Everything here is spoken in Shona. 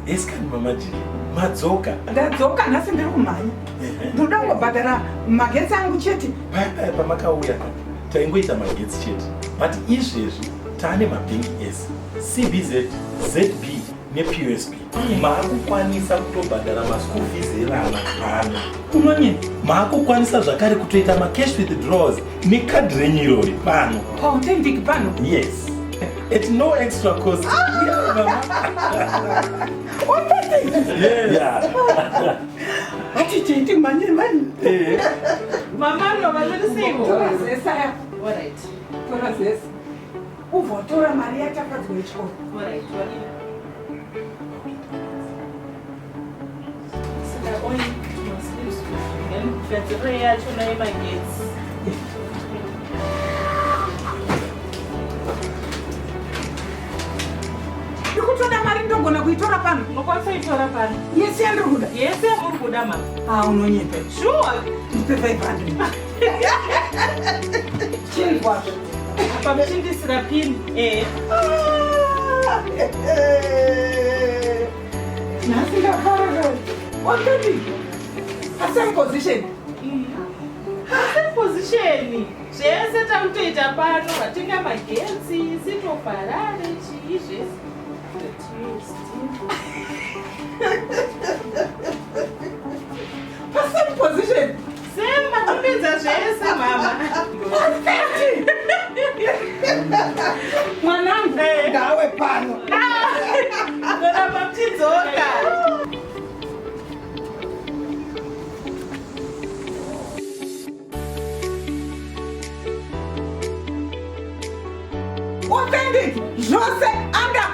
Eskani mama Jiki, madzoka. Ndadzoka nhasi ndiri kumhanya. Ndinoda kungobhadhara magetsi angu chete. Paya paya pamakauya taingoita magetsi chete. But izvezvi taane mabhengi ese. CBZ, ZB nePUSB. Maakukwanisa kutobhadhara maschool fees evana pano. Unonye? Maakukwanisa zvakare kutoita macash withdrawals nekadhi renyu irori pano. Authentic pano? Yes. At no extra cost. Yeah, mama. Authentic? Yes. Yeah. Hatichaiti manye manye. Eh. Mama Rova, zviri sei? Tora zesa ya. All right. Tora zesa. Uvotora mari yatafadzwa yechikoro. All right. All Saka oyi masleeves gadziriro yacho nayemagetsi. Ndikutoda mari ndogona kuitora pano. Unokwanisa kuitora pano. Yese yandiri kuda. Yese yamuri kuda mama. Ah, unonyepa. Sure. Ndipe 500. Chinzwa. Apa muchindisira pin. Eh. Ah, Nhasi ndafara. Authentic. Same position. Same position. Zvese takutoita pano vatenga magetsi, sitofarare chii zvese.